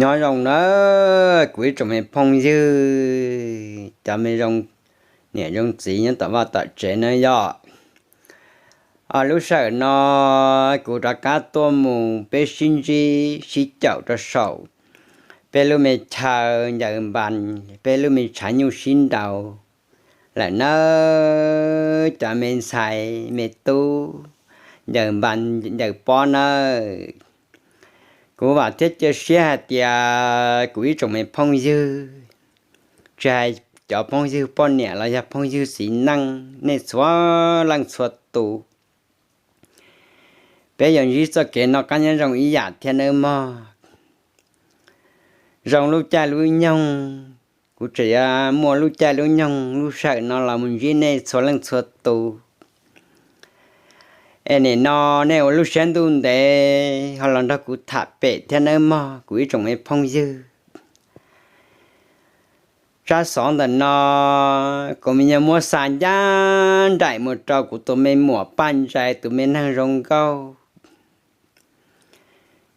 Nyob zoo nawb kuv ib tsoom me phooj ywg, cov me zoo niam zoo txiv nyob tom vaj tom tsev nawb yog. Lub sij hawm no kuv rov qab tuaj mus peb sib ntsib sib caum rau saum peb lub me chaw ncaws npas, peb lub me tshav nyuj sib nraus lawm nawb cov me ntxhais me tub ncaws npas ncaws pob nawb. Kuv vam thiab cia siab hais tias kuv ib tsoom me phooj ywg, tsis hais cov phooj ywg poj niam los yog phooj ywg txiv neej nej txhua leej txhua tus, peb yuav ntsib txoj kev noj qab nyob zoo ib yam thiab nawb mog. Zoo lub caij lub nyoog, kuv tseem yuav muaj lub caij lub nyoog lub sij hawm no los mus ntsib nej txhua leej txhua tus. Es nim no nej ua lub siab ntuj ntev ho los nrog kuv tham pem thiab nawb mog kuv ib tsoom me phooj ywg. Tsab xov ntawm no kuv me nyuam muab xa ncaj nraim mus rau kuv tus me muam Paj Ntsais tus me neeg zoo nkauj,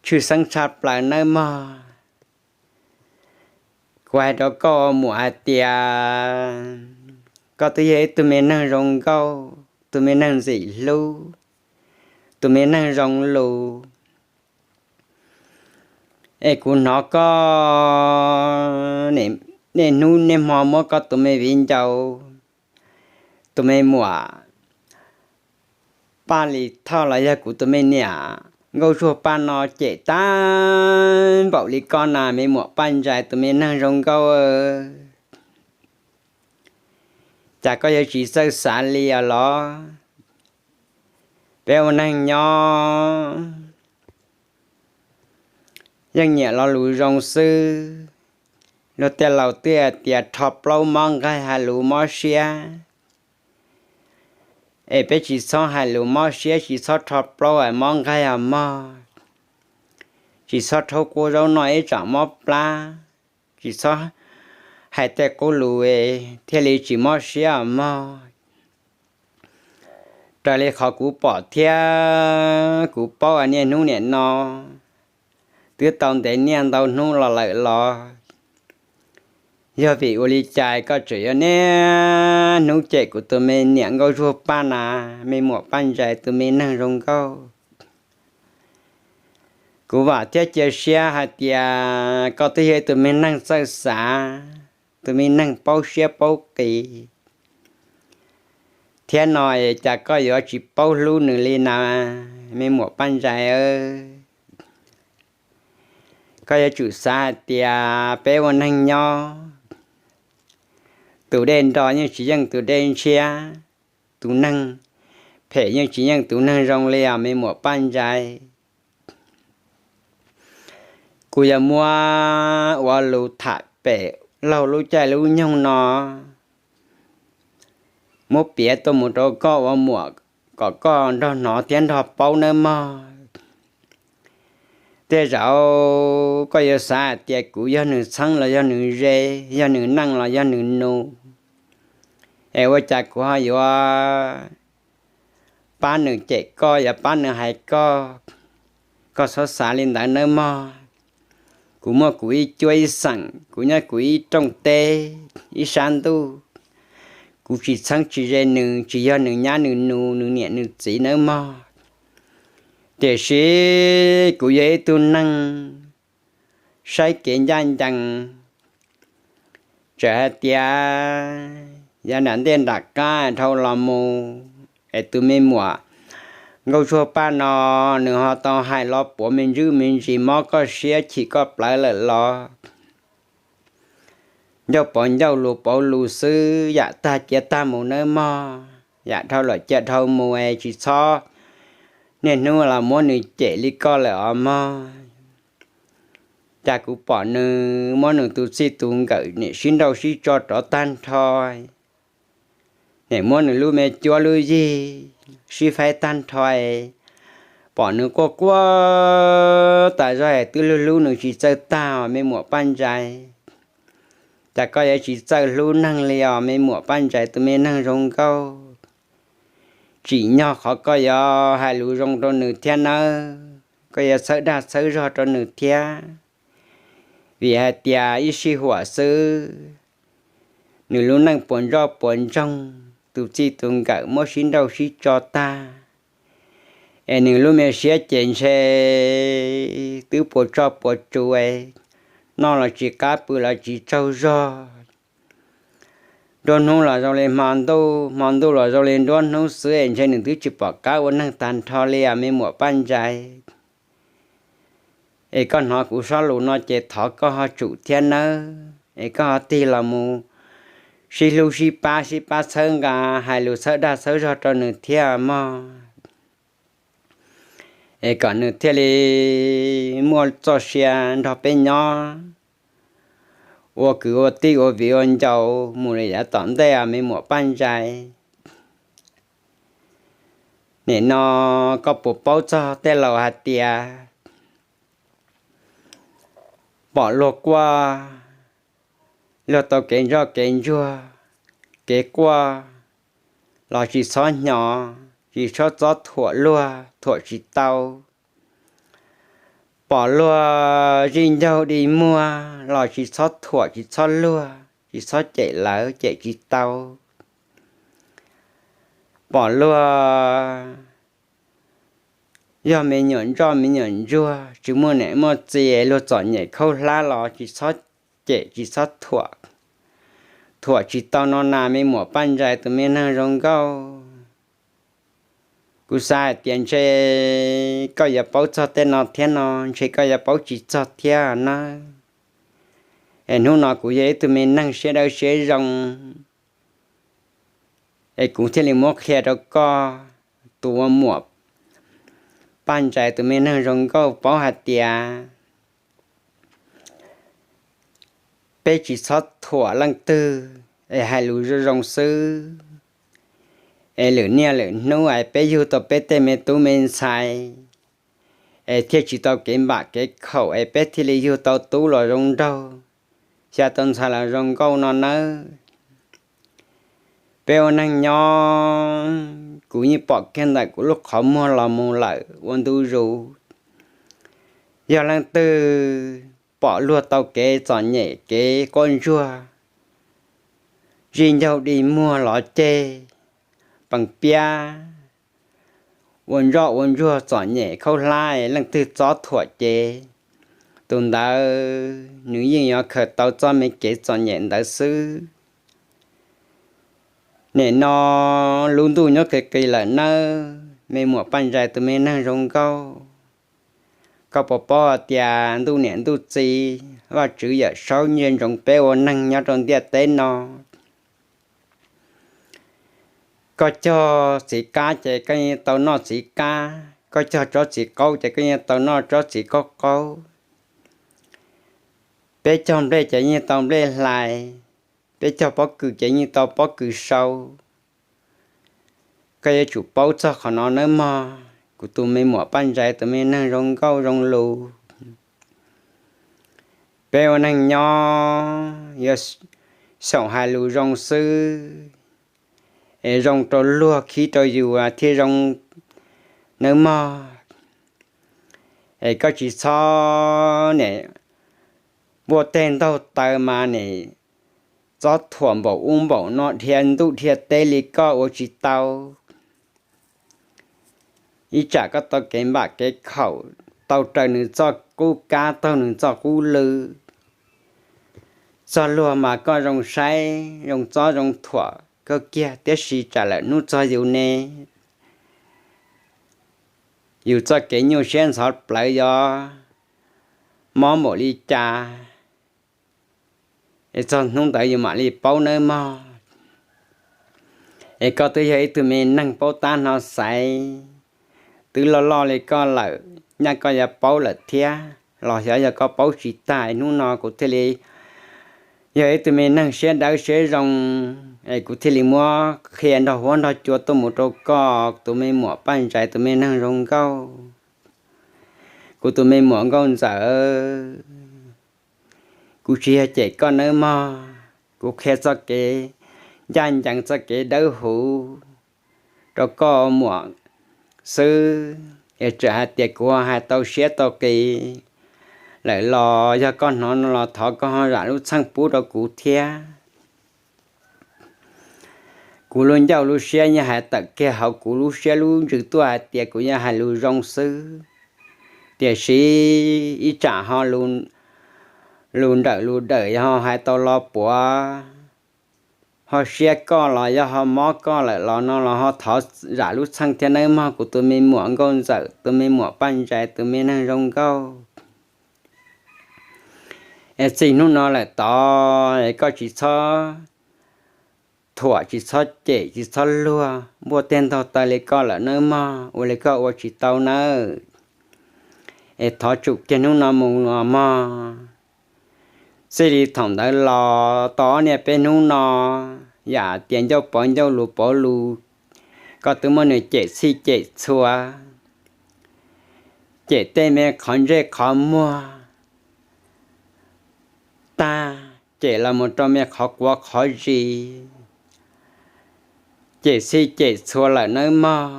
tshwj xeeb tshaj plaws nawb mog. Kuv hais rau koj muam hais tias koj twb yog ib tug me neeg zoo nkauj, tus me neeg ntxim hlub, tus me neeg zoo lus. Es kuv hnov koj niaj hnub niaj hmo muab koj tus me viv ncaus, tus me muam Paj Lis Thoj los yog kuv tus me niam Nkauj Zuag Paj no cem tag npaum li koj na me muam Paj Ntsais tus me neeg zoo nkauj. Cas koj yuav tsis txawj xav li os los? Peb ua neeg nyob yeej nyiam lo lus zoo xwb. Luag tej laus twb hais tias rho plaub mob nqaij hais lus mob siab. Es peb tsis txhob hais lus mob siab, tsis txhob rho plaub mob nqaij os mog. Tsis txhob rhaub quab zaub noj ib tsam mob plab, tsis txhob hais tej qub lus thiaj li tsis mob siab os mog. Raws li qhov kuv pom thiab kuv paub niaj hnub niam no twb tau ntev niaj ntau hnub los lawm los, yog vim ua li cas koj tseem yuav niaj hnub cem kuv tus me niam Nkauj Zuag Paj na, me muam Paj Ntsais tus me neeg zoo nkauj? Kuv vam thiab cia siab hais tias koj twb yog ib tug me neeg txawj xav, tus me neeg paub siab paub qis thiab no, es cas koj yuav tsis paub hlub nws li na, me muam Paj Ntsais? Koj yuav tsum xav hais tias peb ua neeg nyob, tus dej nro yeej tsis yeej tus dej ntshiab, tus neeg phem yeej tsis yeej tus neeg zoo li os me muam Paj Ntsais. Kuv yuav muab ua lus tham pem laug lub caij lub nyoog no muab piav tuaj mus rau koj ua muam kom koj nrog hnov thiab nrog paub nawb mog. Tej zaum koj yuav xav hais tias kuv yog nws txheeb los yog nws ze, yog nws neej los yog nws nus, es ua cas kuv ho yuav pab nws cem koj, yuav pab nws hais koj? Koj txhob xav li ntawd nawb mog. Kuv muaj kuv ib cuab ib xeem, kuv nyob kuv ib rooj teb ib sab ntuj, kuv tsis txheeb tsis ze nws, tsis yog nws nyab nws nus nws niam nws txiv nawb mog. Tiam sis kuv yog ib tug neeg saib kev ncaj ncees, txawm hais tias yav nram ntej nram qab dhau los mus es tus me muam Nkauj Zuag Paj no nws ho tau hais los puav me ntsis me ntsis mob koj siab chim koj plawv lawm los, ncauj pauv ncauj lus pauv lus xwb, yam tag cia tag mus nawb mog. Yam dhau los cia dhau mus es tsis txhob niaj hnub los muab nws cem li koj lawm os mog. Cas kuv pom nws muab nws tus txij tus nkawm niam sib nrauj sib tso rov tag nrho, niam muab nws lub me cuab lub yig sib faib tag nrho, pom nws quaj quaj tas zog es twb hlub hlub nws tsis txawj tag os me muam Paj Ntsais. Cas koj yuav tsis txawj hlub neeg li os me muam Paj Ntsais tus me neeg zoo nkauj? Tsim nyog qhov koj yuav hais lus zoo rau nws thiab nawb, koj yuav txhawb dag txhawb zog rau nws thiab. Vim hais tias ib sij huam xwb, nws lub neej puas ntsoj puas ntsoog, tus txij tus nkawm muab sib nrauj sib tso tag, es nws lub me siab ces ntshe twb puas tsoj puas tsuv, noj los tsis qab pw los tsis tsaug zog. Nruab hnub los zoo li hmo ntuj, hmo ntuj los zoo li nruab hnub xwb es ntshe nws twb tsis pom qab ua neeg tag nrho li a me muam Paj Ntsais. Es koj hnov kuv sob lus no ces thov koj ho tsum thiab nawb, es koj ho tig los mus sib hlub sib pab, sib pab txhawb nqa, hais lus txhawb dag txhawb zog rau nws thiab mog. Es kom nws thiaj li muaj txoj sia nrog peb nyob ua kwv ua tij ua viv ua ncaus mus li yav tom ntej a me muam Paj Ntsais. Nim no koj puas paub txog tej laus hais tias pom luag quaj, luag tau kev ntsoj kev ntsuag, kev quaj los tsis txhob hnyo, tsis txhob txob thuam luag, thuam tsis tau. Pom luag zij ncaug dig muag los tsis txhob thuam, tsis txhob luag, tsis txhob cem lawv, cem tsis tau. Pom luag yog me nyuam ntsoj me nyuam ntsuag tsis muaj niam muaj txiv, luag txom nyem khaub hlab los tsis txhob cem tsis txhob thuam, thuam tsis tau no na me muam Paj Ntsais tus me neeg zoo nkauj. Kuv xav hais tias ntshe koj yuav paub txog tej no thiab no, ntshe koj yuav paub tsis txog thiab nawb. Es hnub no kuv yog ib tug me neeg siab dawb siab zoo, es kuv thiaj li muab qhia rau koj tus ua muam Paj Ntsais tus me neeg zoo nkauj paub hais tias peb tsis txhob thuam leej twg, es hais lus zoo zoo xwb, es lwm niaj lwm hnub es peb yug tau peb tej me tub me ntxhais, es thiaj tsis tau kev npam kev khaum, es peb thiaj li yug tau tub los zoo nraug, xya tau ntxhais los zoo nkauj no nawb. Peb ua neeg nyob, kuv yeej pom kiag ntawm kuv lub qhov muag los mus lawm ua ntu zus. Yog leej twg pom luag tau kev txom nyem kev quaj ntsuag, zij ncaug dig muag los ceg, pees piab, ua ntsoj ua ntsuag txom nyem khaub hlab, leej twg txob thuam ces tus ntawd nws yeej yuav khaws tau txoj me kev txom nyem ntawd xwb. Nim no lub ntuj nyob qis qis lawm nawb, me muam Paj Ntsais tus me neeg zoo nkauj. Koj puas paub hais tias ntuj niam ntuj txiv, Vajtswv Yawm Saub ntsia ntsoov peb ua neeg nyob rau ntiaj teb no? Koj cog txiv qab ces koj yeej tau noj txiv qab, koj cog tsob txiv qaub ces koj yeej tau noj tsob txiv qaub qaub. Peb cog nplej ces yeej tau nplej hlais, peb cog pob kws ces yeej tau pob kws sau. Koj yuav tsum paub txog qhov no nawb mog, kuv tus me muam Paj Ntsais tus me neeg zoo nkauj zoo lus. Peb ua neeg nyob yuav xyaum hais lus zoo xwb, es zoo rau luag khib rau yus thiaj zoo nawb mog. Es koj tsis txhob nim vuaj teg ntaug taw mas nim txob thuam npaum ub npaum no dhia ntuj dhia teb li koj ua tsis tau. Ib tsam koj tau kev npam kev khaum, tau raws nws txoj qub kab taug nws txoj qub lw, txog luag mas koj zoo saib zoo txob zoo thuam kawg kiag, tiam sis tsam lawm hnub txog yus ne, yus txoj kev nyuaj siab ntxhov plawv yuav mob npaum li cas, es txog hnub ntawd yus mam li paub nawb mog. Es koj twb yog ib tug me neeg paub tab no xaiv, twb loj loj li koj lawm, nyaj koj yuav paub lawm thiab los xyov yog koj paub tsis tag. Hnub no kuv thiaj li yog ib tug me neeg siab dawb siab zoo, es kuv thiaj li muab qhia nrog huab nrog cua tuaj mus rau koj tus me muam Paj Ntsais tus me neeg zoo nkauj. Kuv tus me muam nkauj ntxawm, kuv tsis yog cem koj nawb mog, kuv qhia txoj kev ncaj ncees txoj kev dawb huv rau koj muam xwb, es txawm hais tias kuv hais tau siab tau qis lawm los yog koj hnov no los thov koj ho zam lub txheej pub rau kuv thiab. Kuv lub ncauj lub siab yeej hais tawm kiag hauv kuv lub siab lub ntsws tuaj hais tias kuv yeej hais lus zoo xwb, tiam sis ib tsam ho lus nrawm lus dawm ho hais tau lo puav, ho siab koj los yog ho mob koj lawm los no los ho thov zam lub txheej thiab nawb mog kuv tus me muam nkauj ntxawm, tus me muam Paj Ntsais, tus me neeg zoo nkauj. Es txij hnub no lawm tod es koj tsis txhob thuam, tsis txhob cem, tsis txhob luag npuaj teg ntaug taw li koj lawm nawb mog, ua li koj ua tsis tau nawb. Es thov tsum kiag hnub no mus los mog. Txij li thaum ntawd los tau ob niaj peb hnub no, yam tias ncauj pov ncauj lus pov lus, koj twb muab nws cem txhij cem txhua, cem tej me qhov ntsej qhov muag tag, cem los mus rau me qhov quav qhov zis, cem txhij cem txhua lawm nawb mog.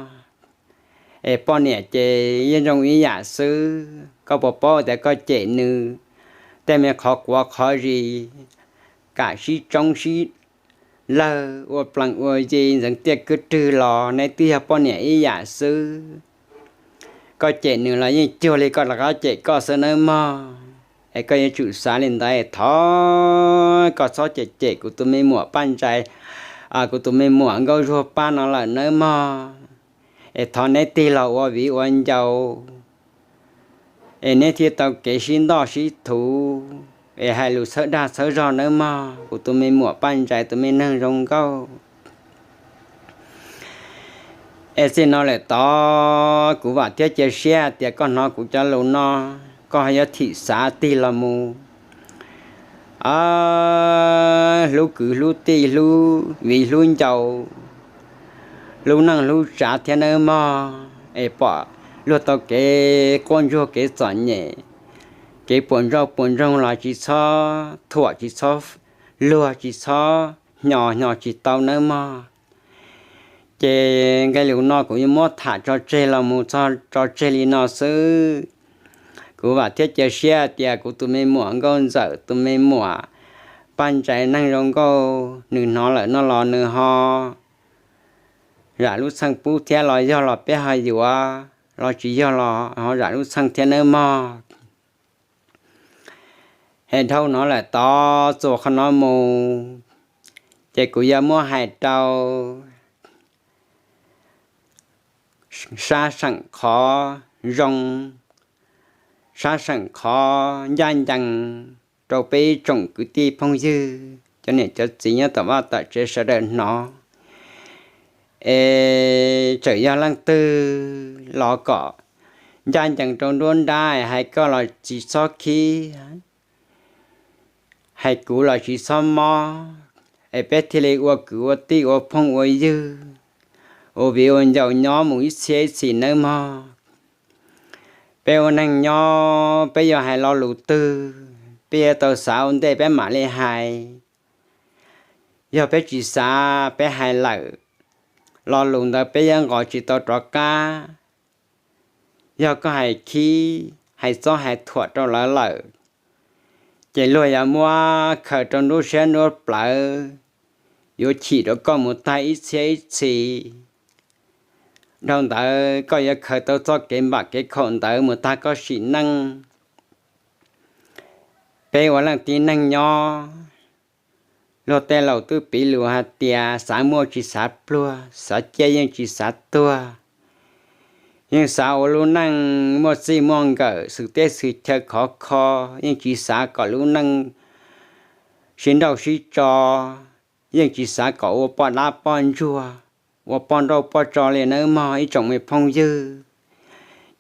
Es poj niam ces yeej zoo ib yam xwb, koj puas paub tias koj cem nws tej me qhov quav qhov zis, kam sib tsoob sib lawg ua plees ua yi ntxeev tiaj kwb rwg los neb twb yog poj niam ib yam xwb. Koj cem nws los yeej cuag li koj rov qab cem koj xwb nawb mog. Es koj yuav tsum xav li ntawd, thov koj txhob cem cem kuv tus me muam Paj Ntsais, kuv tus me muam Nkauj Zuag Paj no lawm nawb mog. Es thov neb tig los ua viv ua ncaus, es neb thiaj tau kev sib ntoj sib thuv, es hais lus txhawb dag txhawb zog nawb mog, kuv tus me muam Paj Ntsais, tus me neeg zoo nkauj. Es txij no lawm tod kuv vam thiab cia siab tias koj hnov kuv cov lus no, koj yuav thim xav tig los mus hlub kwv hlub tij, hlub viv hlub ncaus, hlub neej hlub tsav thiab nawb mog. Es pom luag tau kev quaj ntsuag kev txom nyem, kev puas ntsauj puas ntsoog los tsis txhob thuam, tsis txhob luag, tsis txhob hnyos, hnyos tsis tau nawb mog. Ces nqe lus no kuv yuav muab tham tso tseg los mus txog tso tseg li no xwb. Kuv vam thiab cia siab tias kuv tus me muam Nkauj Ntxawm, tus me muam Paj Ntsais neeg zoo nkauj, nws hnov lawm no los nws ho zam lub txheej pub thiab, los yog los peb ho yuav, los tsis yog los ho zam lub txheej thiab nawb mog. Es dhau no lawm tod txuas qhov no mus, ces kuv yuav muab hais rau sab seem qhov zoo, sab seem qhov ncaj ncees rau peb ib tsoom kwv tij phooj ywg, cov niam cov txiv nyob tom vaj tom tsev sawv daws hnov. Es txawm yog leej twg los kom ncaj ncees rau nruab nrab, hais koj los tsis txhob khib, hais kuv los tsis txhob mob, es peb thiaj li ua kwv ua tij ua phooj ua ywg, ua viv ua ncaus nyob mus ib txhiab ib txhis nawb mog. Peb ua neeg nyob peb yuav hais lo lus twg, peb yuav tau xav ua ntej peb mam li hais. Yog peb tsis xav, peb hais lawm, lo lus ntawd peb yuav nqos tsis tau rov qab. Yog koj hais khib, hais txob hais thuam rau lawv lawm, ces luag yuav muab khaws rau nruab siab nruab plawv, yuav chim rau koj mus tag ib txhiab ib txhis. Dhau ntawd koj yuav khaws tau txoj kev npam kev khaum ntawd mus tag koj sim neej. Peb ua leej tib neeg nyob, luag tej laus twb piv lus hais tias xav muaj tsis xav pluag, xav ciaj yeej tsis xav tuag. Yeej xav ua lub neej muaj txij muaj nkawm, xwm teb xwm chaw khov kho, yeej tsis xav kom lub neej sib nrauj sib tso, yeej tsis xav kom ua poj dab poj ntsuag, ua poj nrauj poj tso li nawb mog ib tsoom me phooj ywg,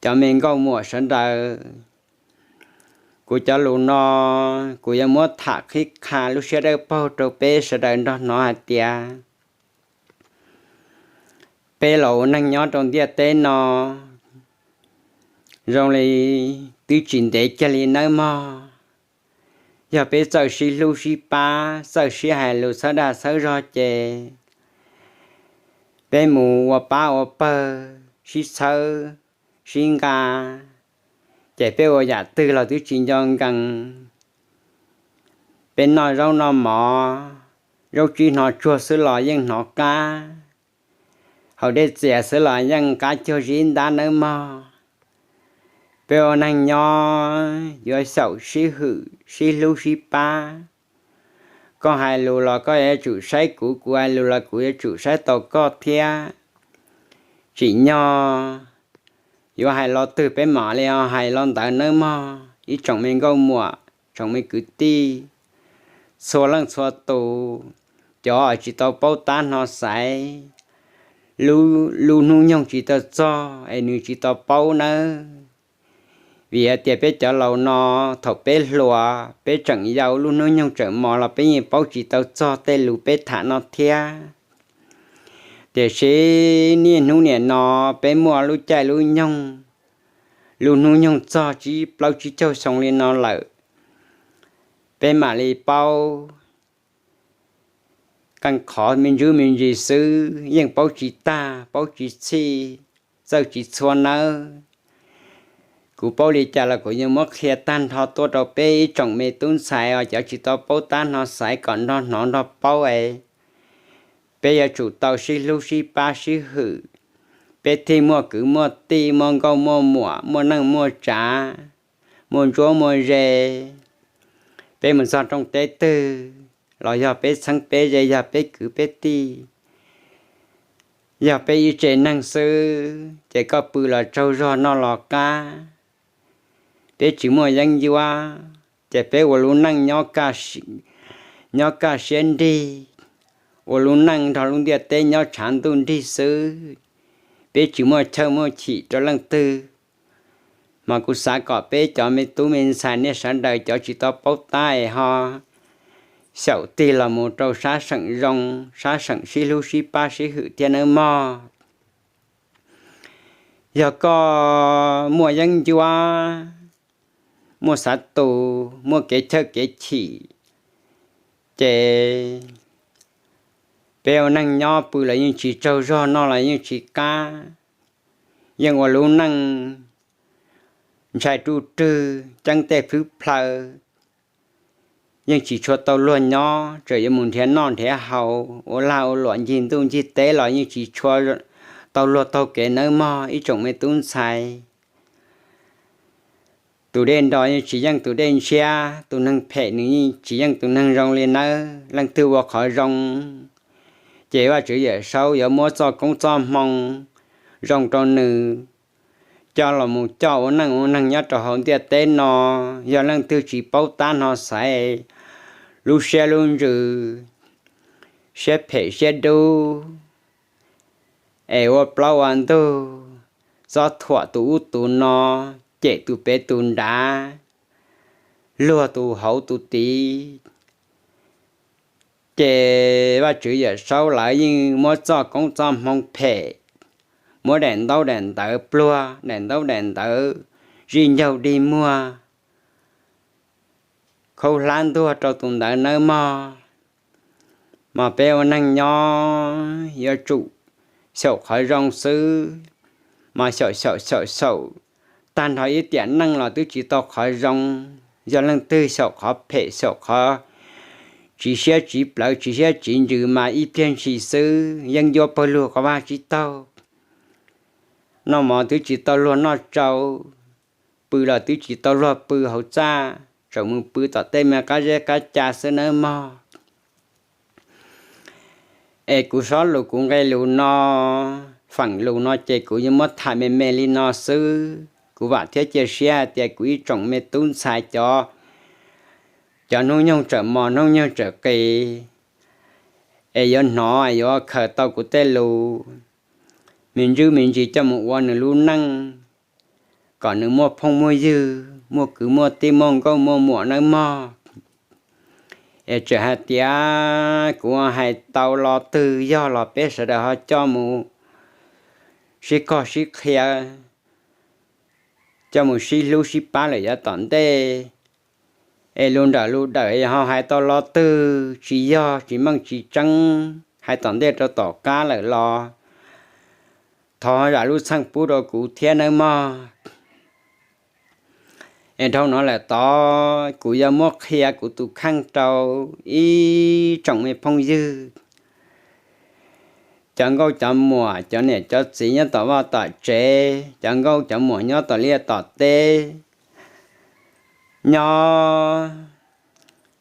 cov me nkauj muam sawv daws. Kuv cov lus no, kuv yuav muab tham qhib qha lub siab dawb paug rau peb sawv daws nrog hnov hais tias peb los ua neeg nyob rau ntiaj teb no zoo li twb tsis ntev kiag li nawb mog. Yog peb txawj sib hlub sib pab, txawj sib hais lus txhawb dag txhawb zog ces peb mus ua pab ua pawg, sib txhawb sib nqa, ces peb ua yam twg los twb tsis nco nkees. Peb noj zaub noj mov, zaub tsib hnov tsuag xwb los yeej hnov qab. Haus dej txias xwb los yeej qab cuag zib ntab nawb mog. Peb ua neeg nyob yuav xyaum sib hwm sib hlub sib pab. Koj hais lus los koj yuav tsum saib kuv, kuv hais lus los kuv yuav tsum saib tau koj thiab. Tsim nyog yuav hais lo twg peb mam li hais lo ntawd nawb mog ib tsoom me nkauj muam, tsoom me kwv tij, txhua leej txhua tus. Cov tsis tau paub tab hno xaiv, lub hnub nyoog tsis tau txog es nws tsis tau paub nawb. Vim hais tias peb cov laus no, thaum peb hluas peb tseem yau lub hnub nyoog tseem mos los peb yeej paub tsis tau txog tej lus peb tham no thiab. Tiam sis niaj hnub nim no peb muaj lub caij lub nyoog, lub hnub nyoog txog tsib plaub tsib caug xyoo li no lawm, peb mam li paub. Qee qhov me ntsis me ntsis xwb yeej paub tsis tag, paub tsis txhij, txawj tsis txhua nawb. Kuv paub li cas los kuv yuav muab qhia tag nrho tuaj rau peb ib tsoom me tub ntxhais os, cov tsis tau paub tab hno xaiv kom nrog hnov nrog paub es peb yuav tsum tau sib hlub sib pab sib hwm, peb thiaj muaj kwv muaj tij, muaj nkauj muaj muam, muaj neej muaj tsav, muaj ntsuab muaj ze. Peb mus txog rooj teb twg los yog peb txheeb peb ze, yog peb kwv peb tij, yog peb ib tse neeg xwb ces koj pw los tsaug zog noj los qab. Peb tsis muaj yeeb ncuab ces peb ua lub neej nyob kaj siab nrig, ua lub neej nrog lub ntiaj teb nyob tshav ntuj nrig xwb. Peb tsis muaj chawj muaj chim rau leej twg. Mas kuv xav kom peb cov me tub me ntxhais nej sawv daws cov tsis tau paub tab es ho xyaum tig los mus rau sab seem zoo, sab seem sib hlub sib pab sib hwm thiab nawb mog. Yog koj muaj yeeb ncuab, muaj xav tus, muaj kev chawj kev chim, ces peb ua neej nyob pw los yeej tsis tsaug zog, noj los yeej tsis qab, yeej ua lub neej ntshai ruj rwg ceeb tej fwb plhaw, yeej tsis tshua tau luag nyob, tseem yuav mus nrhiav noj nrhiav haus ua lag ua luam ncig ntuj ncig teb los yeej tsis tshua tau luag taug kev nawb mog ib tsoom me tub ntxhais. Tus dej nro yeej tsis yeej tus dej ntshiab, tus neeg phem nws yeej tsis yeej tus neeg zoo li nawb. Leej twg ua qhov zoo ces Vajtswv Yawm Saub yuav muab txoj koob txoj hmoo zoo rau nws coj los mus coj ua neej ua neeg nyob rau hauv ntiaj teb no. Yog leej twg tsis paub tab hno xaiv, lub siab lub ntsws, siab phem siab dub, es ua plaub ua ntug, txob thuam tus ub tus no, cem tus pem tus nrad, luag tus hauv tus tid, ces Vajtswv Yawm Saub lawv yeej muab txoj koob txoj hmoo phem, muab daim ntaub daim ntawv pluag, daim ntaub daim ntawv zij ncaug dig muag, khaub hlab ntuag rau tus ntawd nawb mog. Mas peb ua neeg nyob yuav tsum xyaum qhov zoo xwb, mas xyaum xyaum xyaum xyaum tag nrho ib tiam neej los twb tsis tau qhov zoo. Yog leej twg xyaum qhov phem, xyaum qhov tsis siab tsis plawv, tsis siab tsis ntsws mas ib pliag ntshis xwb yeej ncuab pawg lug qhov vaj tsib taug. Noj mov twb tsis tau luag noj tsau, pw los twb tsis tau luag pw hauv txaj, tseem mus pw tom tej me qab zeb qab ca xwb nawb mog. Es kuv xob lus kuv nqe lus no, feem lus no ces kuv yuav muab tham me me li no xwb. Kuv vam thiab cia siab hais tias kuv ib tsoom me tub ntxhais cov, cov hnub nyoog tseem mos hnub nyoog tseem qis, es yuav hnov yuav khaws tau kuv tej lus me ntsuj me ntsis coj mus ua nws lub neej, kom nws muaj phooj muaj ywg, muaj kwv muaj tij, muaj nkauj muaj muam nawb mog. Es txawm hais tias kuv hais tau lo twg yog los peb sawv daws ho coj mus sib kog sib qhia, coj mus sib hlub sib pab lawm yav tom ntej. Es lus nrawm lus dawm ho hais tau lo twg tsis yog tsis meej tsis tseeb, hais tom ntej rau tom qab lawm los thov zam lub txim pub rau kuv thiab nawb mog. Es dhau no lawm tod kuv yuav muab qhia kuv tus kheej rau ib tsoom me phooj ywg, cov nkauj cov muam, cov niam cov txiv nyob tom vaj tom tsev, cov nkauj cov muam nyob tom liaj tom teb, nyob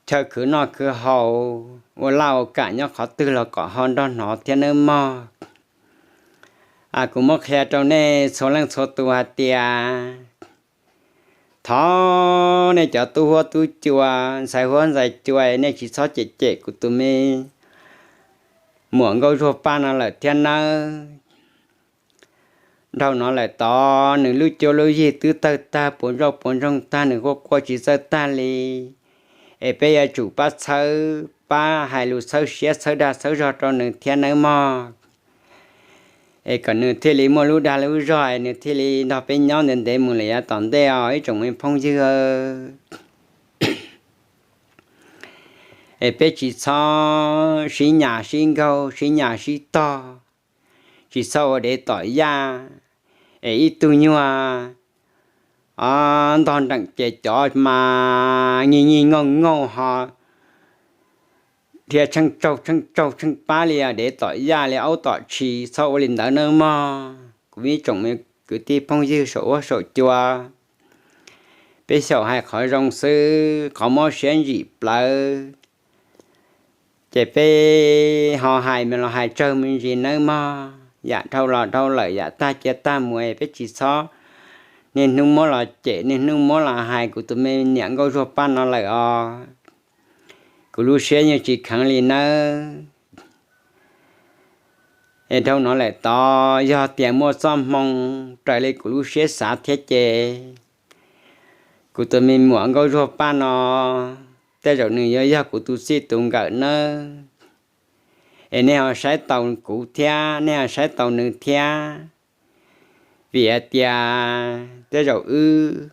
chaw khwv noj khwv haus, ua laj ua kam nyob qhov twg los kom ho nrog hnov thiab nawb mog. Kuv muab qhia rau nej txhua leej txhua tus hais tias thov nej cov tub huab tub cua, ntxhais huab ntxhais cua, nej tsis txhob cem cem kuv tus me muam Nkauj Zuag Paj no lawm thiab nawb. Dhau no lawm tod nws lub cuab lub yig twb tawg tag, puas ntsauj puas ntsoog tag, nws quaj quaj tsis txawj tag li. Es peb yuav tsum pab txhawb pab hais lus txhawb siab txhawb dag txhawb zog rau nws thiab nawb mog. Es kom nws thiaj li muaj lub dag lub zog, nws thiaj li nrog peb nyob ntev ntev mus lawm yav tom ntej os ib tsoom me phooj ywg. Es peb tsis txhob sib nyas sib nkaug sib nyas sib tog, tsis txhob ua dev tom yaj. Es ib tug nyuag ntog nreem ces cov mas nyig nyig nyooj nyooj ho dhia tsheej tsaug tsheej tsaug tsheej pab li dev tom yaj li aub tom tshis, txhob ua li ntawd nawb mog. Kuv ib tsoom kwv tij phooj ywg saum huab saum cua, peb xyaum hais qhov zoo xwb, qhov mob siab ntsim plawv ces peb ho hais mas los hais tsawg me ntsis nawb mog. Yam dhau los dhau lawm, yam tag cia tag mus, peb tsis txhob niaj hnub muab los cem niaj hnub muab los hais kuv tus me niam Nkauj Zuag Paj no lawm os. Kuv lub siab yeej tsis kheev li nawb. Es dhau no lawm tod yog tias muaj txoj hmoo raws li kuv lub siab xav thiab ces kuv tus me muam Nkauj Zuag Paj no tej zaum nws yuav yog kuv tus txij tus nkawm nawb. Es nej ho saib taus kuv thiab nej ho saib taus nws thiab, vim hais tias tej zaum wb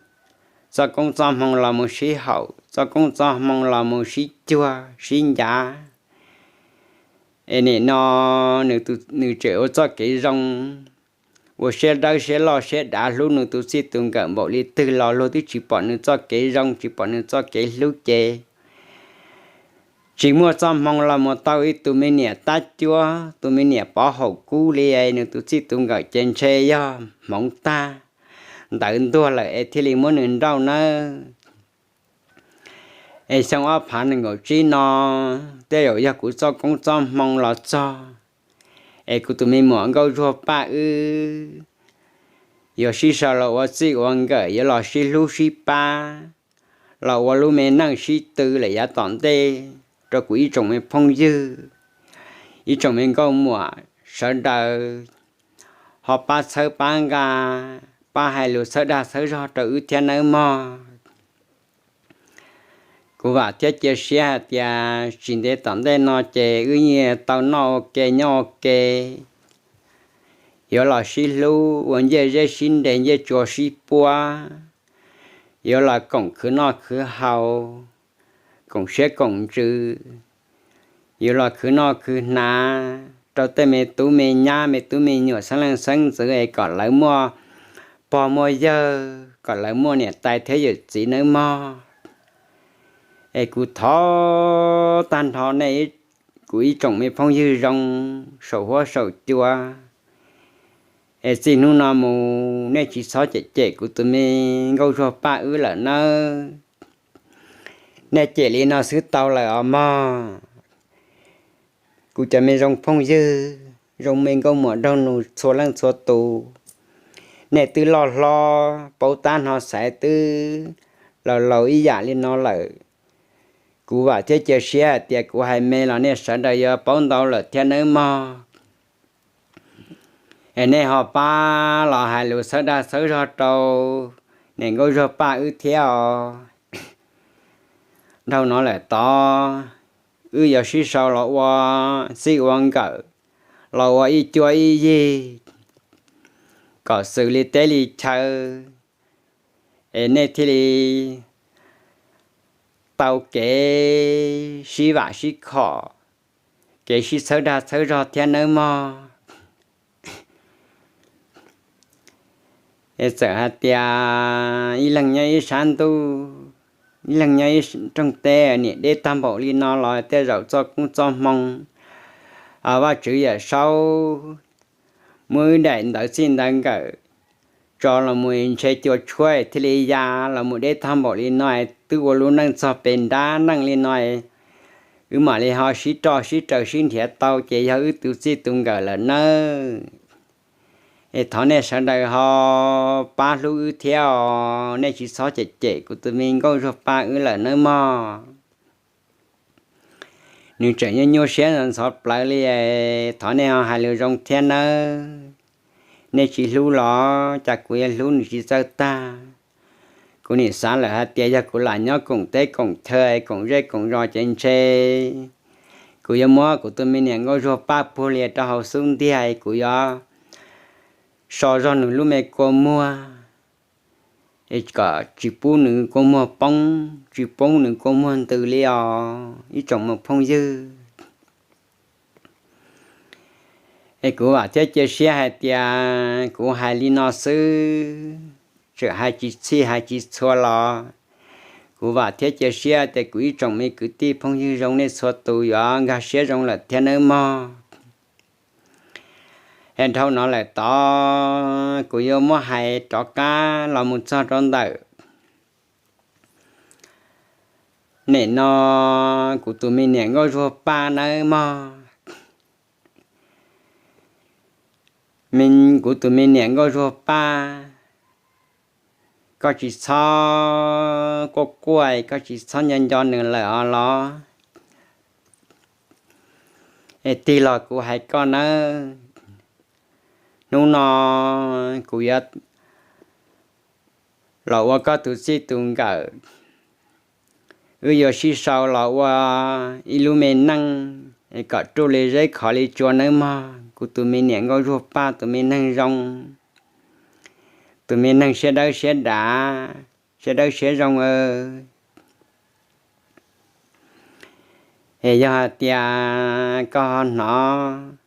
txoj koob txoj hmoo los mus sib haum, txoj koob txoj hmoo los mus sib cuag sib ncav. Es nim no nws tseem ua txoj kev zoo, ua siab dawb siab loj siab dav hlub nws tus txij tus nkawm npaum li twg los luag twb tsis pom nws txoj kev zoo, tsis pom nws txoj kev hlub ces tsis muaj txoj hmoo los mus tau ib tus me niam tab cuab, tus me niam pov haum kub li nws tus txij tus nkawm ces ntshe yog hmoov tag ntawv ntuag lawm es thiaj li muab nws nrauj nawb. Es xyoo ob phav nees nkaum tsib no tej zaum yog kuv txoj koob txoj hmoo los txog, es kuv tus me muam Nkauj Zuag Paj wb yuav sib sau los ua txij ua nkawm, yuav los sib hlub sib pab, los ua lub me neej sib tw lawm yav tom ntej rau kuv ib tsoom me phooj ywg, ib tsoom me nkauj muam sawv daws ho pab txhawb pab nqa, pab hais lus txhawb dag txhawb zog rau wb thiab nawb mog. Kuv vam thiab cia siab hais tias tsis ntev tom ntej no ces wb yeej tau noj ua ke nyob ua ke, yuav los sib hlub ua ncej zeb sib nres ncej tsua sib puab, yuav los koom khwv noj khwv haus, koom siab koom ntsws, yuav los khwv noj khwv hnav rau tej me tub me nyab me tub me nyuam xeeb leej xeeb ntxwv es kom lawv muaj pog muaj yawg, kom lawv muaj niam tais thiab yawm txiv nawb mog. Es kuv thov tag nrho nej, kuv ib tsoom me phooj ywg zoo saum huab saum cua, es txij hnub no mus nej tsis txhob cem cem kuv tus me Nkauj Zuag Paj wb lawm nawb. Nej cem li no xwb tau lawm os mog. Kuv cov me zoo phooj ywg, zoo me nkauj muam nraug nus txhua leej txhua tus, nej twb loj hlob paub tab hno xaiv twb laus laus ib yam li no lawm. Kuv vam thiab cia siab hais tias kuv hais me los nej sawv daws yuav paub ntau lawm thiab nawb mog. Es nej ho pab los hais lus txhawb dag txhawb zog rau niam Nkauj Zuag Paj wb thiab os. Dhau no lawm tod wb yuav sib sau los ua txij ua nkawm, los ua ib cuab ib yig, kom xws li teb li chaw, es nej thiaj li tau kev sib vam sib khom, kev sib txhawb dag txhawb zog thiab nawb mog. Es txawm hais tias ib leeg nyob ib sab ntuj, ib leeg nyob ib rooj teb, niam deb tag npaum li no los tej zaum txoj koob txoj hmoo, Vajtswv Yawm Saub muab wb daim ntawv txij ntawv nkawm tso los mus ntshe cua tshuab thiaj li ya los mus deb tag npaum li no, twb ua lub neej txog pes nrab neej li no, wb mam li ho sib roj sib raws sib nrhiav tau ces yog wb tus txij tus nkawm lawm nawb. Es thov nej sawv daws ho pab hlub wb thiab os, nej tsis txhob cem cem kuv tus me nkauj Zuag Paj wb lawm nawb mog. Nws tseem nyuaj nyuaj siab ntxhov plawv li, thov nej ho hais lus zoo thiab nawb. Nej tsis hlub los cas kuv yuav hlub nws tsis txawj tag. Kuv nim xav lawm hais tias yog kuv lam nyob koom teb koom chaw koom zej koom zos ces ntshe kuv yuav muab kuv tus me niam nkauj Zuag Paj puag li rau hauv xub ntiag, kuv yuav so zog nws lub me kua muag, kom tsis pub nws kua muag poob, tsis pub nws kua muag ntws li os ib tsoom phooj ywg. Es kuv vam thiab cia siab hais tias kuv hais li no xwb, txawm hais tsis txhij hais tsis txhua los kuv vam thiab cia siab tias kuv ib tsoom me kwv tij phooj ywg zoo nej txhua tus yuav nkag siab zoo lawm thiab nawb mog. Es dhau no lawm tod kuv yuav muab hais rov qab los mus txog rau ntawm nim no kuv tus me niam nkauj Zuag Paj nawb mog. Kuv tus me niam nkauj Zuag Paj, koj tsis txhob quaj quaj, koj tsis txhob nco nco nws lawm os los. Es tig los kuv hais koj nawb, hnub no kuv yuav los ua koj tus txij tus nkawm, wb yuav sib sau los ua ib lub me neej kom ruj li zeb khov li tsua nawb mog kuv tus me niam nkauj Zuag Paj tus me neeg zoo, tus me neeg siab dawb siab dav, siab dawb siab zoo. Es yog hais tias koj ho hnov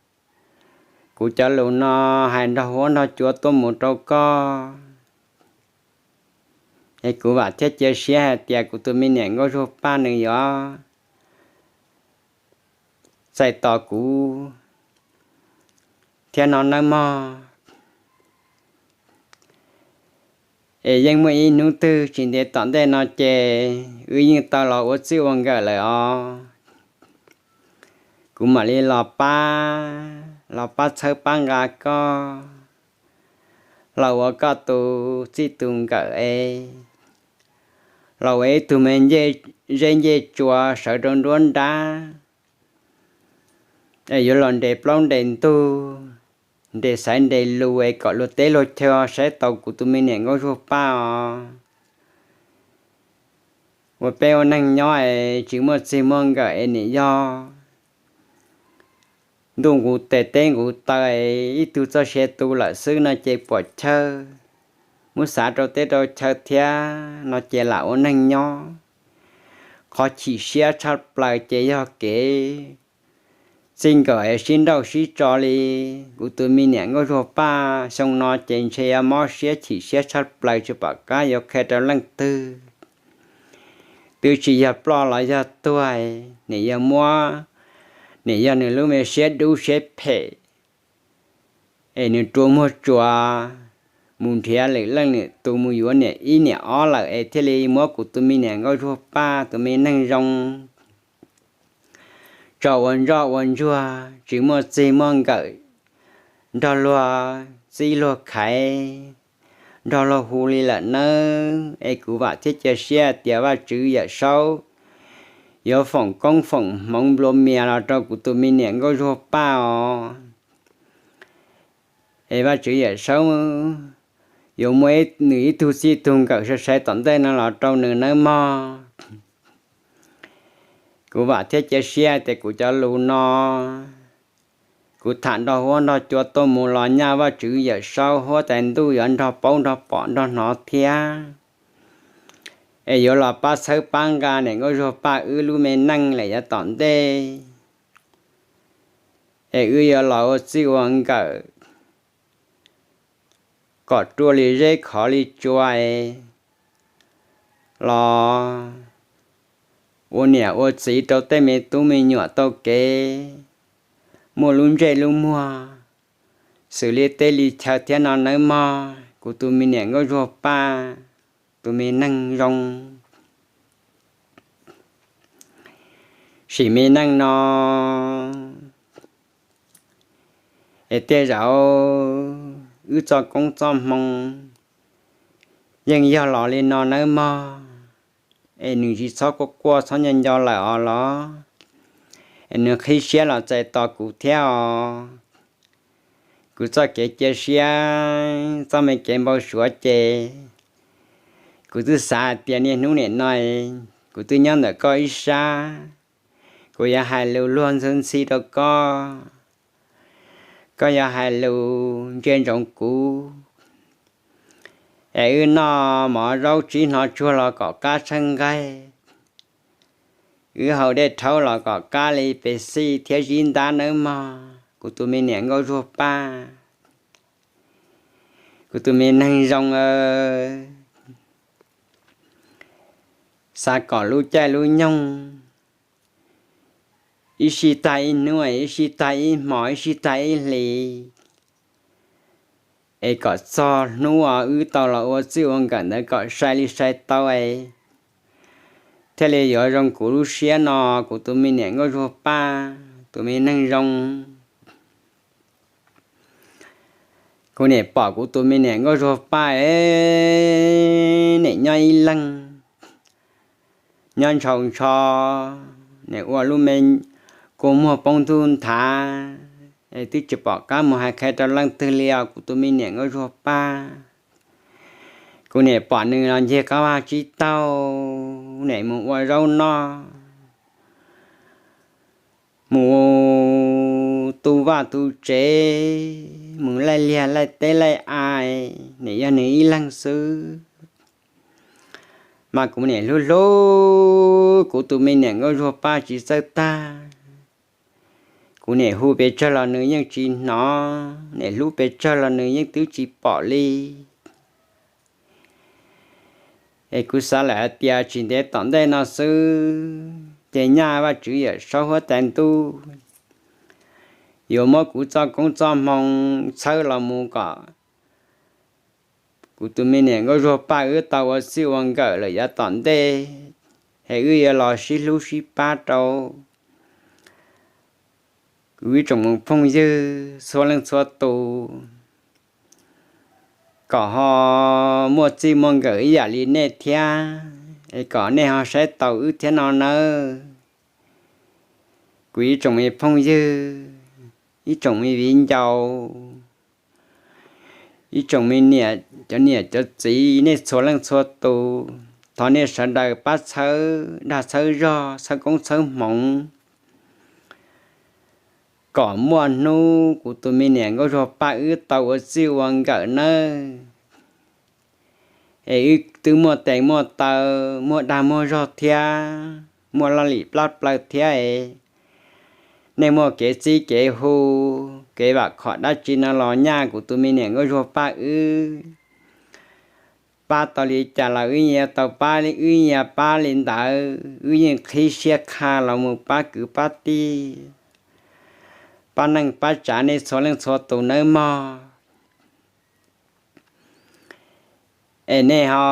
kuv cov lus no hais nrog huab nrog cua tuaj mus rau koj, es kuv vam thiab cia siab hais tias kuv tus me niam nkauj Zuag Paj nws yuav txais tos kuv thiab no nawb mog. Es yeej muaj ib hnub twg tsis ntev tom ntej no ces wb yeej tau los ua txij ua nkawm lawm os. Kuv mam li los pab, los pab txhawb pab nqa koj, los ua koj tus txij tus nkawm es los ua ib tug me ncej zeb ncej tsua sawv rau nruab nrab, es yuav los nres plaub nres ntug, nres xaiv nres lus es kom luag teb luag chaw saib tau kuv tus me niam nkauj Zuag Paj os. Ua peb ua neeg nyob es tsis muaj txij muaj nkawm es nim yog ntuj nqus tes teb nqus taw, ib tug txoj sia tu lawm xwb no ces puam chawj, muab xav rau teb rau chaw thiab no ces lam ua neeg nyob. Qhov chim siab tshaj plaws ces yog kev txij nkawm es sib nrauj sib tso li. Kuv tus me niam nkauj Zuag Paj xyoo no ces ntshe yuav mob siab chim siab tshaj plaws tsis pom qab yuav qhia rau leej twg. Twb tsis yog ploj los yog tuag, nim yog muab, nim yog nws lub me siab dub siab phem es nws rua muag tsuas mus nrhiav lwm leej lwm tus mus yuav niam ib niam ob lawm es thiaj li muab kuv tus me niam nkauj Zuag Paj tus me neeg zoo tso ua ntsoj ua ntsuag tsis muaj txij muaj nkawm, nrog luag txib luag khaiv, nrog luag hu li lawm nawb. Es kuv vam thiab cia siab tias Vajtswv Yawm Saub yuav foom koob foom hmoov nplua mias los rau kuv tus me niam nkauj Zuag Paj os. Es Vajtswv Yawm Saub yuav muab nws ib tug txij tug nkawm sai sai tom ntej no los rau nws nawb mog. Kuv vam thiab cia siab tias kuv cov lus no kuv tham nrog huab nrog cua tuaj mus los nyaj Vajtswv Yawm Saub huab tais ntuj yuav nrog paub nrog pom nrog hnov thiab, es yuav los pab txhawb pab nqa niam nkauj Zuag Paj wb lub me neej lawm yav tom ntej, es wb yuav los ua txij ua nkawm kom rua li zeb khov li tsua es los ua niam ua txiv rau tej me tub me nyuam tau kev muaj lub ntsej lub muag xws li teb li chaw thiab no nawb mog, kuv tus me niam Nkauj Zuag Paj, tus me neeg zoo. Sim me neej no es tej zaum wb txoj koob txoj hmoo yeej yog los li no nawb mog, es nws tsis txhob quaj quaj txhob nco nco lawm os los, es nws qhib siab los txais tos kuv thiab os. Kuv txoj kev cia siab txoj me kev npau suav ces kuv twb xav hais tias niaj hnub nim no kuv twb nyob ntawm koj ib sab, kuv yuav hais lus luag ntxhi ntxhi rau koj, koj yuav hais lus ntsia ntsoov kuv. Es wb noj mov zaub tsib hnov tsuag los kom qab tshawb nqaij, wb haus dej rhaub los kom qab li pes xij thiab zib ntab nawb mog, kuv tus me niam Nkauj Zuag Paj, kuv tus me neeg zoo. Xav kom lub caij lub nyoog ib sij tag ib hnub, ib sij tag ib hmos, ib sij tag ib hlis, es kom txog hnub uas wb tau los ua txij ua nkawm ntawd kom sai li sai tau es thiaj li yuav zoo kuv lub siab no, kuv tus me niam Nkauj Zuag Paj, tus me neeg zoo. Kuv niam pom kuv tus me niam Nkauj Zuag Paj es nim nyob ib leeg, nyob ntshaus ntsho, nim ua lub me kua muag poob ntuj nthav, es twb tsis pom qab mus hais qhia rau leej twg li os kuv tus me niam Nkauj Zuag Paj. Kuv nim pom nws los ncig qab vaj tsib taug, nim mus ua zaub noj, mus tu vaj tu tsev, mus laij liaj laij teb laij av, nim yog nws ib leeg xwb. Mas kuv nim hlub hlub kuv tus me niam Nkauj Zuag Paj tsis txawj tag. Kuv nim hu pes tsawg los nws yeej tsis hnov, nim hlub pes tsawg los nws yeej twb tsis pom li. Es kuv xav lawm hais tias tsis ntev tom ntej no xwb ces nyaj Vajtswv Yawm Saub huab tais ntuj yuav muab kuv txoj koob txoj hmoo txhawb los mus kom kuv tus me niam Nkauj Zuag Paj wb tau ua txij ua nkawm lawm yav tom ntej, es wb yuav los sib hlub sib pab rau kuv ib tsoom phooj ywg txhua leej txhua tus, kom ho muaj txij muaj nkawm ib yam li nej thiab, es kom nej ho saib taus wb thiab no nawb. Kuv ib tsoom me phooj ywg, ib tsoom me viv ncaus, ib tsoom me niam, cov niam cov txiv, nej txhua leej txhua tus, thov nej sawv daws pab txhawb dag txhawb zog, txhawb koob txhawb hmoov, kom muaj hnub kuv tus me niam Nkauj Zuag Paj wb tau ua txij ua nkawm nawb. Es wb twb muaj tes muaj taw, muaj dag muaj zog thiab, muaj laj lim plab plaws thiab es, nej muaj kev txib kev hu, kev vam khom dab tsi no los nyaj kuv tus me niam Nkauj Zuag Paj wb. Pab tau li cas los wb yeej yuav tau pab, wb yeej yuav pab li ntawd, wb yeej qhib siab qha los mus pab kwv pab tij, pab neej pab tsav nej txhua leej txhua tus nawb mog. Es nej ho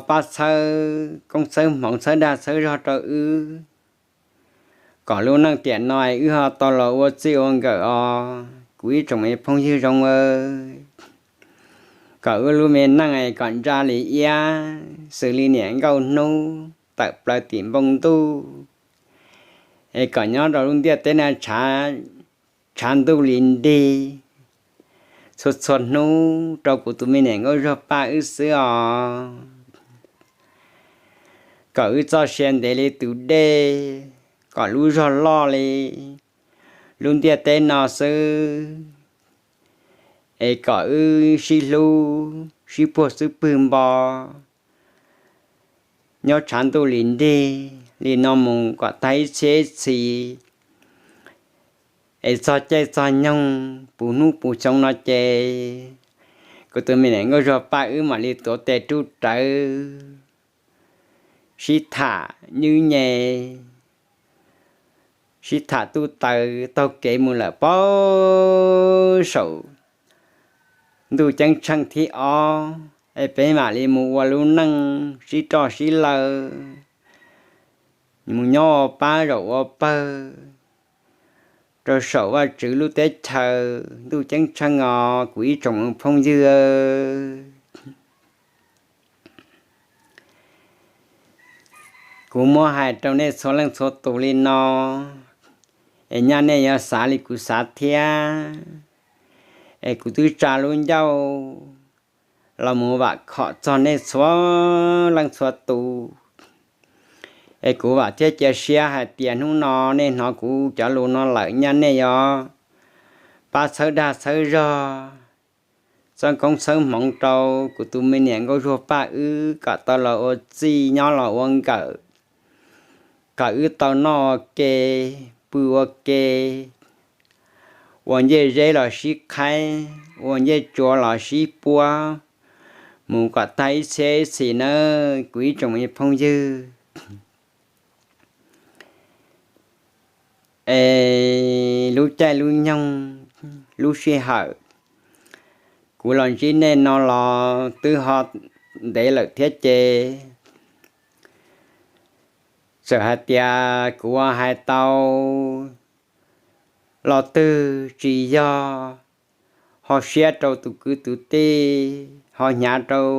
pab txhawb koob txhawb hmoov txhawb dag txhawb zog rau wb, kom lub neej tiam no wb ho tau los ua txij ua nkawm os kuv ib tsoom me phooj ywg zoo. Kom wb lub me neej kom ntsa li iab xws li niam nkauj hnub tawm plaws tim npoo ntuj, es kom nyob rau lub ntiaj teb no tshav ntuj li nrig txhua txhua hnub rau kuv tus me niam Nkauj Zuag Paj wb xwb os. Kom wb txoj sia ntev li tus dej, kom lub zog loj li lub ntiaj teb no xwb, es kom wb sib hlub sib puag xwb pwg npo, nyob tshav ntuj li nrig li no mus kom tag ib txhiab ib txhis, es txog caij txog nyoog puv hnub puv xyoo no ces kuv tus me niam nkauj zuag paj wb mam li tuav tes rub rawv, sib tham nyub nyes, sib tham tuj taws taug kev mus lawm pab saum ntuj ceeb tsheej thib ob, es peb mam li mus ua lub neej sib roj sib law, mus nyob ua pab zaum ua pawg rau saum Vajtswv lub teb chaws ntuj ceeb tsheej os kuv ib tsoom phooj ywg. Kuv muab hais rau nej txhua leej txhua tus li no, es nyaj nej yuav xav li kuv xav thiab, es kuv twb tsa lub ncauj los mus vam khom txog nej txhua leej txhua tus. Es kuv vam thiab cia siab hais tias hnub no nej hnov kuv cov lus no lawm nyaj nej yuav pab txhawb dag txhawb zog, txhawb koob txhawb hmoov rau kuv tus me niam nkauj zuag paj wb kom tau los ua txij nyob los ua nkawm, kom wb tau noj ua ke, pw ua ke, ua ncej zeb los sib qhaib, ua ncej tsua los sib puab, mus kom tag ib txhiab ib txhis nawb kuv ib tsoom phooj ywg. Es lub caij lub nyoog, lub sij hawm kuv los ntsib nej no los twb ho ntev lawm thiab ces, txawm hais tias kuv ua hais tau los twg tsis yog ho siab rau tus kwv tus tij, ho hnyav rau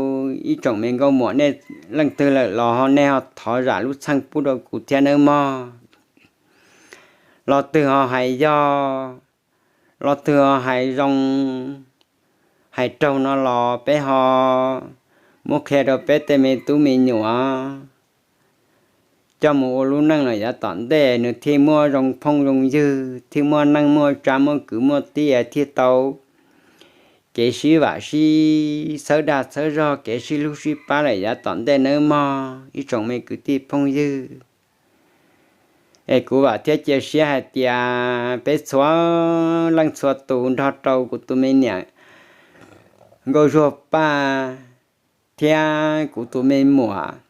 ib tsoom me nkauj muam nej leej twg lawm los ho nej ho thov zam lub txheej pub rau kuv thiab nawb mog. Los twg ho hais yog, los twg ho hais zoo, hais raug no los peb ho muab qhia rau peb tej me tub me nyuam coj mus ua lub neej lawm yav tom ntej nws thiaj muaj zoo phooj zoo ywg, thiaj muaj neej muaj tsa, muaj kwv muaj tij, thiaj tau kev sib vam sib txhawb dag txhawb zog, kev sib hlub sib pab lawm yav tom ntej nawb mog ib tsoom me kwv tij phooj ywg. Es kuv vam thiab cia siab hais tias peb txhua leej txhua tus nrog rau kuv tus me niam nkauj zuag paj thiab kuv tus me muam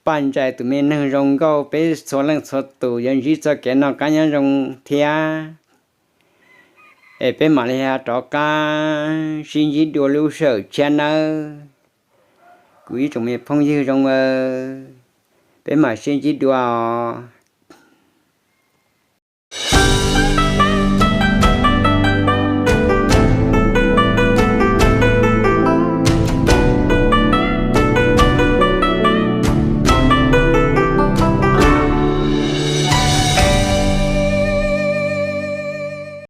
paj ntsais tus me neeg zoo nkauj, peb txhua leej txhua tus yuav ntsib txoj kev noj qab nyob zoo thiab. Es peb mam li rov qab sib ntsib dua lub sij hawm tshiab nawb kuv ib tsoom me phooj ywg zoo aw, peb mam sib ntsib dua os.